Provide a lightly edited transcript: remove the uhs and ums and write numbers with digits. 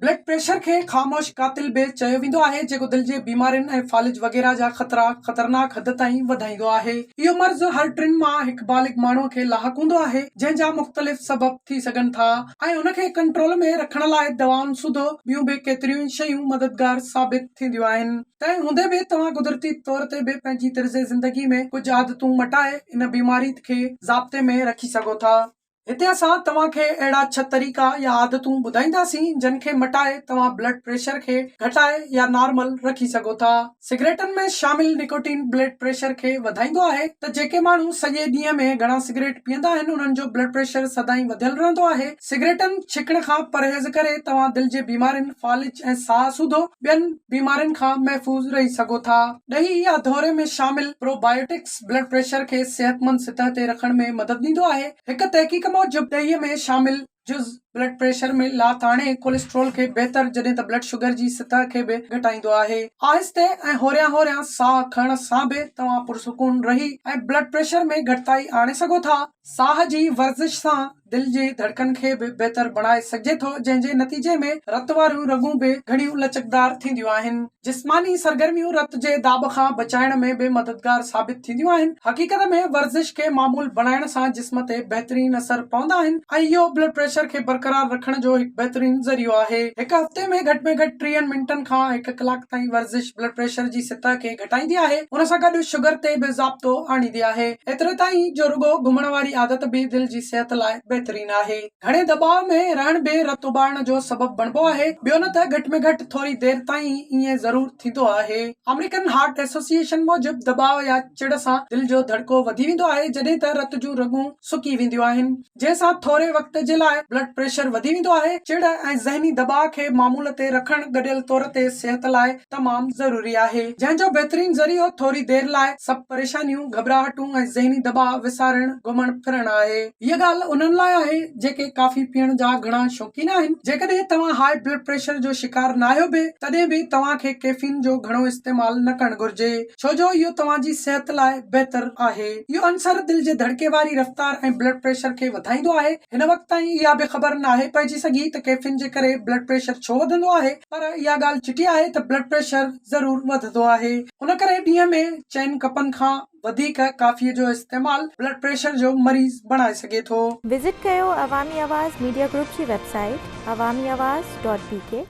Blood pressure کي خاموش قاتل به چيو ويندو آهي جيڪو دل جي بيمارين ۽ فالج وغيره جا خطرا خطرناڪ حد تائين وڌائيندو آهي. اهو مرض هر ٽن مان هڪ بالغ ماڻهو کي لاحق هوندو آهي جنهن جا مختلف سبب ٿي سگهن ٿا ۽ ان کي ڪنٽرول ۾ رکڻ لاء دوائن سوڌو ٻيون به ڪيتريون ئي شيون مددگار ثابت ٿينديون آهن. تنهن هوندي به توهان قدرتي طور تي به پنهنجي طرز زندگي ۾ ڪجهه عادتون مٽائي ان بيماري کي ضابطي ۾ رکي سگهو ٿا. هتي اسان توهان کي اهڙا ڇهه طريقا يا عادتون ٻڌائينداسين جن کي مٽائي توهان بلڊ پريشر کي گهٽائي يا نارمل رکي سگهو ٿا. سگريٽن ۾ شامل نڪوٽين بلڊ پريشر کي وڌائيندو آهي ته جيڪي ماڻهو سڄي ڏينهن ۾ گهڻا سگريٽ پيئندا آهن انهن جو بلڊ پريشر سدائين وڌيل رهندو آهي. سگريٽن ڇڪڻ کان پرهيز ڪري توهان دل جي بيمارين، فالج ۽ ساهه سوڌو ٻين بيمارين کان محفوظ رهي سگهو ٿا. ڏهي يا ڌوري ۾ شامل پروبايوٽڪس بلڊ پريشر کي صحتمند سطح تي رکڻ ۾ مدد ڏيندو آهي. هڪ تحقيق موجب ڏهي ۾ شامل جز بلڊ پريشر ۾ لاٿ آڻي ڪوليسٽرول کي بهتر جڏهن ته بلڊ شگر جي سطح کي به گهٽائيندو آهي. آهستي ۽ هوريان هوريان ساهه کڻڻ سان به توهان پرسڪون رهي ۽ بلڊ پريشر ۾ گهٽتائي آڻي سگهو ٿا. ساهه جي ورزش سان دل جي ڌڙڪن کي به بهتر بڻائي سگهجي ٿو، جنهن جي نتيجي ۾ رت واريون رڳون به گهڻيون لچڪدار ٿينديون آهن. جسماني سرگرميون رت جي داٻ کان بچائڻ ۾ به مددگار ثابت ٿينديون آهن. حقيقت ۾ ورزش کي معمول بڻائڻ سان جسم تي بهترين اثر پوندا آهن ۽ اهو بلڊ پريشر کي برقرار رکڻ جو هڪ بهترين ذريعو آهي. هڪ هفتي ۾ گهٽ ۾ گهٽ ٽيهن منٽن کان هڪ ڪلاڪ تائين ورزش بلڊ پريشر جي سطح کي گهٽائيندي آهي، ان سان گڏ شگر تي به ضابطو آڻيندي آهي. ايتري تائين جو رڳو گهمڻ واري عادت به دل جي صحت لاء بهترين آهي. گهڻي دٻاء ۾ رهڻ به رت اٻارڻ جو سبب بڻبو آهي. ٻيو نه ته گهٽ ۾ گهٽ ٿوري دير تائين ائين ضرور ٿيندو آهي. آمريڪن هارٽ ايسوسيئيشن موجب دٻاء يا چڙ سان دل جو ڌڙڪو وڌي ويندو آهي جڏهن ته رت جون رڳون سڪي وينديون آهن. جنهن سان ٿوري وقت جي لاء بلڊ پريشر وڌي ويندو آهي. چڙ ۽ ذهني دٻاء کي معمول تي رکڻ گڏيل طور تي صحت لاء تمام ضروري آهي، جنهن جو بهترين ذريعو ٿوري دير لاء سڀ پريشانيون، گهٻراهٽون ۽ ذهني دٻاء وسارڻ گهمڻ ڦرڻ آهي. هيء ڳالهه انهن لاء آهي، جيڪي ڪافي پيئڻ جا گهڻا شوقين آهن. جيڪڏهن توهان هاء بلڊ پريشر جو شڪار ناهيو به، تڏهن به توهان کي ڪيفين جو گهڻو استعمال نه ڪرڻ گهرجي. ڇو جو اهو توهان جي صحت لاء بهتر آهي. اهو عنصر دل جي ڌڙڪي واري رفتار ۽ بلڊ پريشر کي وڌائيندو آهي. هن وقت تائين اها به خبر ناهي پئجي سگهي ته ڪيفين جي ڪري بلڊ پريشر ڇو وڌندو آهي پر اها ڳالهه چٽي آهي ته بلڊ پريشر ضرور وڌندو آهي. ان ڪري ڏينهن ۾ چئن ڪپن کان وڌيڪ ڪافيء جو استعمال بلڊ پريشر جو مريض بڻائي سگهي ٿو. وزٽ ڪيو عوامي آواز ميڊيا گروپ جي website Awami Awaz dot B K.